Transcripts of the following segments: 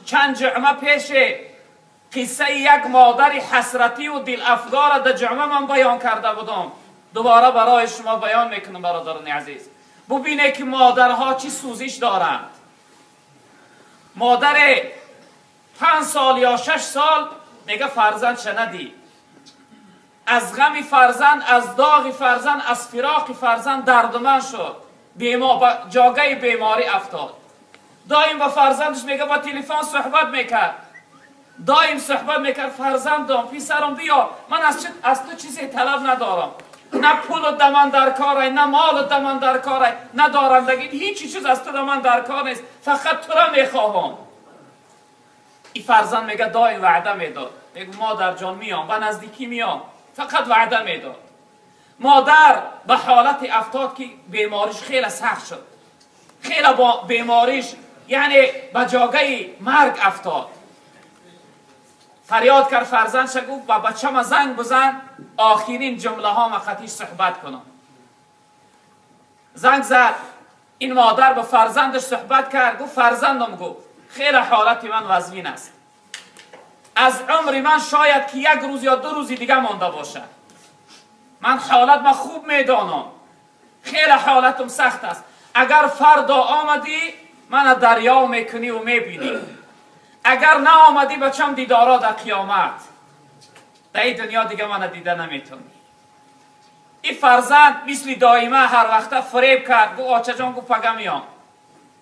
چند جمعه پیش قصه یک مادر حسرتی و دل افگار در جمعه من بیان کرده بودم، دوباره برای شما بیان میکنم. برادران عزیز، ببینه که مادرها چی سوزش دارند. مادر 5 سال یا 6 سال میگه فرزند شندی، از غم فرزند، از داغ فرزند، از فراق فرزند دردمند شد، جاگه بیماری افتاد. دایم با فرزندش میگه با تلفن صحبت میکرد، دایم صحبت میکرد، فرزندم، پسرم بیا، من از تو چیزی طلب ندارم، نه پول دمن در کاره، نه مال دمن در کاره، نه دارندگی، هیچ چیز از تو دمن در کار نیست، فقط تو را میخواهم. این فرزند میگه دایم وعده میداد، میگه مادر جان میام، به نزدیکی میام، فقط وعده میداد. مادر به حالت افتاد که بیماریش خیلی سخت شد، خیلی با بیماریش یعنی به جاگه مرگ افتاد. فریاد کرد فرزندش، گفت با بچه‌م زنگ بزن، آخرین جمله ها ما خطیش صحبت کنم. زنگ زد، این مادر با فرزندش صحبت کرد، گفت فرزندم، گفت خیلی حالت من وزین است، از عمر من شاید که 1 روز یا 2 روز دیگه مانده باشه، من حالت من خوب میدانم، خیلی حالتم سخت است، اگر فردا آمدی من دریا میکنی و میبینی، اگر نه آمدی بچم دیدارا در قیامت، در این دنیا دیگه من دیده نمیتونی. این فرزند مثل دائمه هر وقت فریب کرد، گفت آچه جان، گفت پگه میام،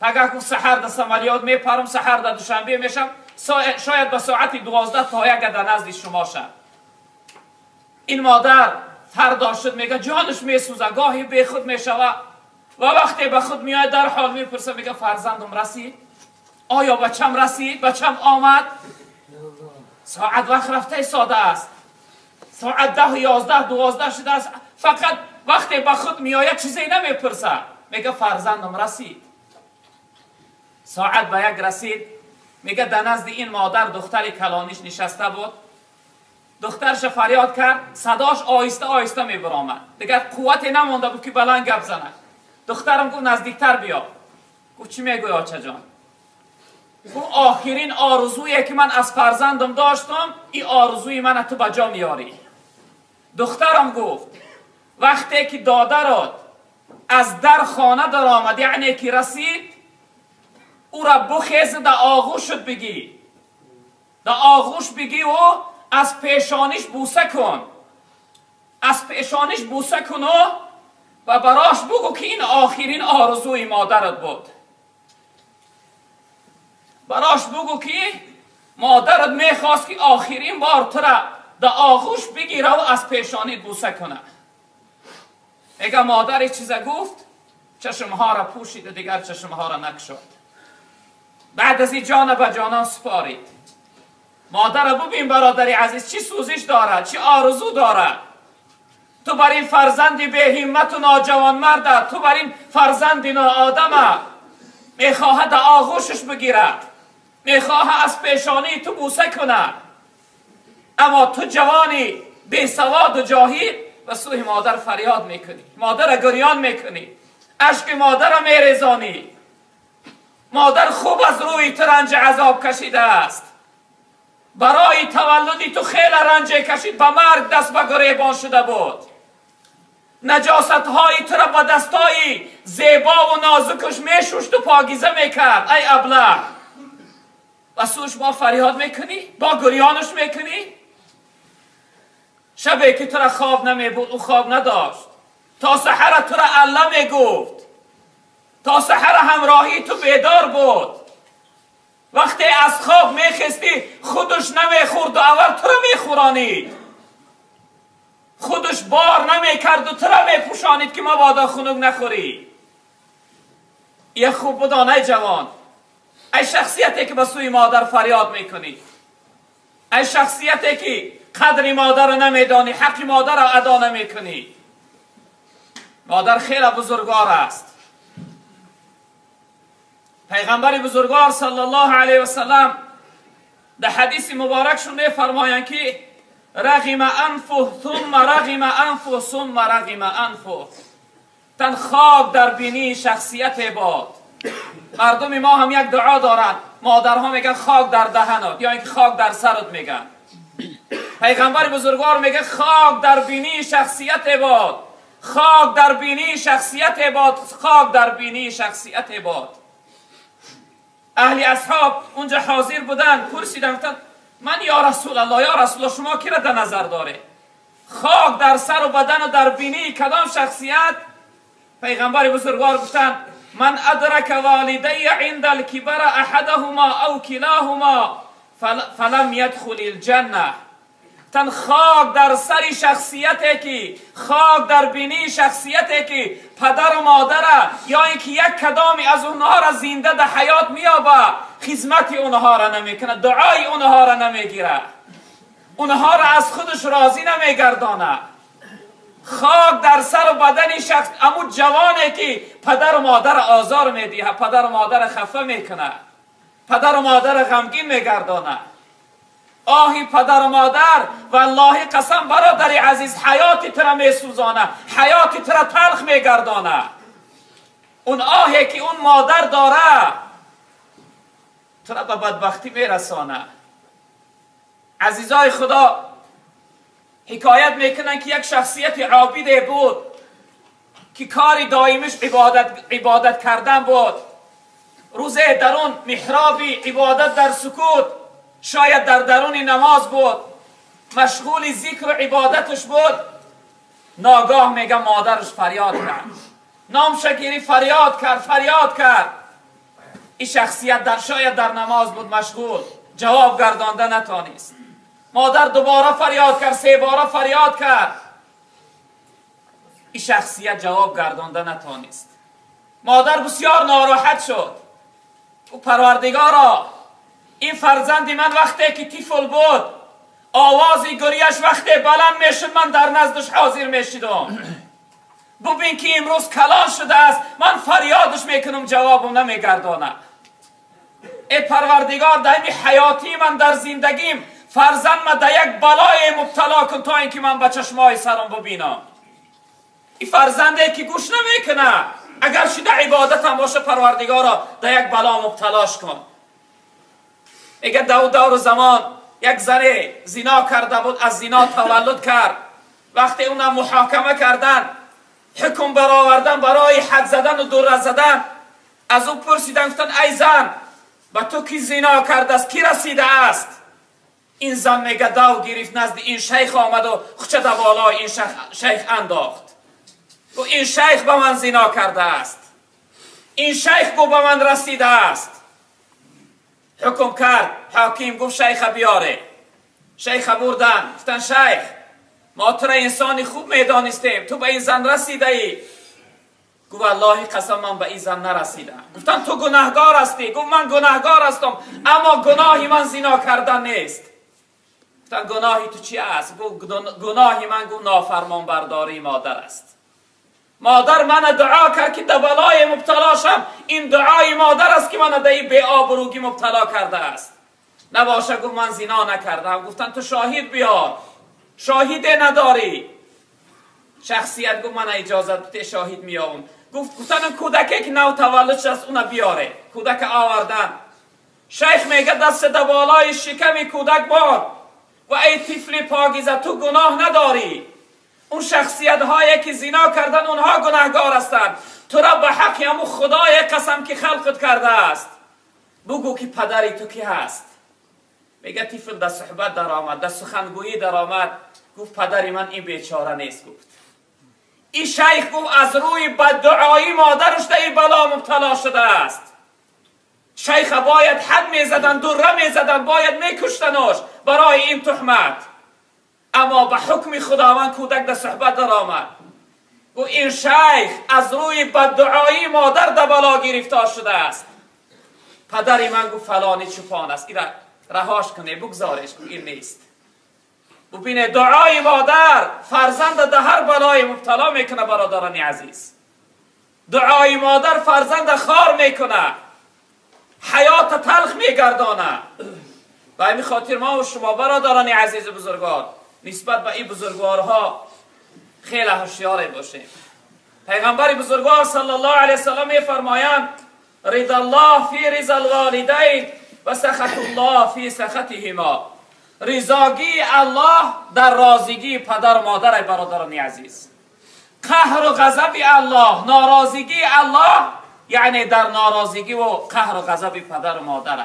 پگه گفت سحر در سمالیات میپرم، سحر در دوشنبه میشم، شاید به ساعت 12 تا 1 در نزد شما شد. این مادر فردا شد میگه جانش میسوزه، گاهی بی خود میشوه و وقتی به خود میاد در حال میپرسه، میگه فرزندم رسید؟ آیا بچم رسید؟ بچم آمد؟ ساعت وقت رفته ساده است، ساعت 10، 11، 12 شده است، فقط وقتی به خود میآید چیزی نمیپرسه، میگه فرزندم رسید. ساعت به 1 رسید، میگه در نزد این مادر دختر کلانیش نشسته بود، دخترش فریاد کرد، صداش آهسته آهسته میبرآمد، دیگر قوت نمانده بود که بلند گپ زنه. دخترم گفت نزدیکتر بیا. گفت چی میگوی آچه جان؟ گفت آخرین آرزویی که من از فرزندم داشتم، این آرزوی من تو به جا میاری. دخترم گفت وقتی که دادرت از در خانه در آمد، یعنی که رسید، او را بخیز در آغوشت بگی، در آغوش بگی و از پیشانیش بوسه کن، از پیشانیش بوسه کن و براش بگو که این آخرین آرزوی مادرت بود. براش بگو که مادرت میخواست که آخرین بار تو را در آغوش بگیره و از پیشانیت بوسه کنه. اگه مادر چیز گفت، چشمها را پوشید و دیگر چشمها را نکشد. بعد از این جان به جانان سپارید. مادر ببین برادری عزیز چی سوزش داره، چی آرزو داره. تو بر این فرزند به همت و ناجوان مرده، تو بر این فرزند ناآدمه، میخواهد آغوشش بگیرد، میخواهد از پیشانی تو بوسه کنه، اما تو جوانی بی سواد و جاهل و سوی مادر فریاد میکنی، مادر گریان میکنی، اشک مادر میریزانی. مادر خوب از روی تو رنج عذاب کشیده است، برای تولدی تو خیلی رنج کشید، به مرگ دست به گریبان شده بود، نجاست های تو را با دستای زیبا و نازکش میشوشت و پاکیزه میکرد. ای ابله، و سوش با فریاد میکنی، با گریانش میکنی. شبی که تو را خواب نمیبود او خواب نداشت، تا سحر تو را الله میگفت، تا سحر همراهی تو بیدار بود. وقتی از خواب میخستی خودش نمیخورد و اول تو را میخورانید، خودش بار نمیکرد و تو را میپوشانید که مبادا خنک نخوری. یه خوب بدان ای جوان، ای شخصیتی که به سوی مادر فریاد میکنی، ای شخصیتی که قدر مادر را نمیدانی، حق مادر را ادا نمیکنی. مادر خیلی بزرگوار است. پیغمبر بزرگوار صلی الله علیه و سلم در حدیث مبارکشون میفرمایند که رغم انفه ثم رغم انفه ثم رغم انفه، تن خواب در بینی شخصیت باد مردم ما هم یک دعا دارن، مادرها میگن خاک در دهنت یا اینکه خاک در سرت میگن. پیغمبر بزرگوار میگه خاک در بینی شخصیت باد، خاک در بینی شخصیت باد، خاک در بینی شخصیت باد. اهل اصحاب اونجا حاضر بودن، پرسیدن، گفتن من یا رسول الله، یا رسول الله، شما کی را در نظر داره؟ خاک در سر و بدن و در بینی کدام شخصیت؟ پیغمبر بزرگوار گفتن من ادرک والدی عند الکبر احدهما او کلاهما فلم یدخل الجنه. تن خاک در سر شخصیتی که، خاک در بینی شخصیتی که پدر و مادر یا اینکه یک کدامی از اونها را زنده در حیات میابه، خدمت اونها را نمیکنه، دعای اونها را نمیگیره، اونها را از خودش راضی نمیگردانه. خاک در سر و بدن شخص امو جوانه که پدر و مادر آزار میدیه، پدر و مادر خفه میکنه، پدر و مادر غمگین میگردانه. آهی پدر و مادر، والله قسم برادر عزیز، حیاتی تر میسوزانه، حیاتی تر تلخ میگردانه. اون آهی که اون مادر داره تر به بدبختی میرسانه. عزیزای خدا، حکایت میکنن که یک شخصیت عابده بود که کاری دائمش عبادت کردن بود. روز درون محرابی عبادت در سکوت، شاید در درون نماز بود، مشغول ذکر و عبادتش بود. ناگاه میگه مادرش فریاد کرد، نام شکیری فریاد کرد، فریاد کرد. این شخصیت در شاید در نماز بود مشغول، جواب گردانده نتانست. مادر دوباره فریاد کرد، سه باره فریاد کرد. این شخصیت جواب گردانده نتانست. مادر بسیار ناراحت شد. او پروردگارا، این فرزند من وقتی که طفل بود، آواز گریش وقتی بلند میشد من در نزدش حاضر میشدم. ببین که امروز کلان شده است، من فریادش میکنم جوابم نمیگردانه. ای پروردگار، در این حیاتی من، در زندگیم، فرزند من در یک بلای مبتلا کن تا اینکه من به چشمای سرم ببینم. این فرزنده که گوش نمیکنه، اگر شده عبادت هم باشه، پروردگارا در یک بلا مبتلاش کن. میگه دور زمان یک زنه زنا کرده بود، از زنا تولد کرد. وقتی اونم محاکمه کردن، حکم برآوردن برای حد زدن و دور زدن، از او پرسیدن، گفتن ای زن، به تو کی زنا کرده است، کی رسیده است؟ این زن میگه دو گرفت نزد این شیخ آمد و خوچه در بالای این شیخ انداخت. و این شیخ به من زنا کرده است، این شیخ گو به من رسیده است. حکم کرد حاکم، گفت شیخ بیاره. شیخ بردن، گفتن شیخ، ما تو را انسانی خوب میدانستیم، تو به این زن رسیده ای. گفت والله قسم من به این زن نرسیدم. گفتن تو گناهگار هستی. گفت من گناهگار هستم، اما گناهی من زنا کردن نیست. گفتن گناهی تو چی است؟ گفت گناهی من، گفت نافرمان برداری مادر است. مادر من دعا کرد که در بلای مبتلا شم، این دعای مادر است که من در این بی آبروگی مبتلا کرده است. نباشه، گفت من زنا نکردم. گفتن تو شاهد بیار، شاهد نداری. شخصیت گفت من اجازت بده شاهد میام. گفتن کودکی که نو تولد شده است اونو بیاره. کودک آوردن. شیخ میگه دست در بالای شکم کودک بار و ای طفل پاکیزه، تو گناه نداری. اون شخصیت هایی که زنا کردن اونها گناهگار هستند. تو را به حق همون خدای قسم که خلقت کرده است، بگو که پدری تو کی هست. میگه طفل در صحبت در آمد، در سخنگویی در آمد، گفت پدری من این بیچاره نیست. گفت این شیخ گفت از روی بددعایی مادرش در این بلا مبتلا شده است. شیخ باید حد میزدن، دره میزدن، باید میکشتنش برای این تهمت. اما به حکم خداوند کودک در صحبت در آمد. گفت این شیخ از روی بددعایی مادر در بلا گرفتار شده است. پدری من گفت فلانی چوپان است، این رهاش کنه، بگذارش، این نیست. ببینه دعای مادر فرزند در هر بلای مبتلا میکنه. برادران عزیز، دعای مادر فرزند خار میکنه، حیات تلخ میگردانه. و همین خاطر ما و شما برادران عزیز بزرگوار نسبت به این بزرگوارها خیلی هوشیار باشیم. پیغمبر بزرگوار صلی الله علیه وسلم میفرمایند رضا الله فی رضا الوالدین و سخط الله فی سخطهما. رضاگی الله در رازگی پدر و مادر. برادران عزیز، قهر و غضب الله، ناراضگی الله یعنی در ناراضگی و قهر و غضب پدر و مادر.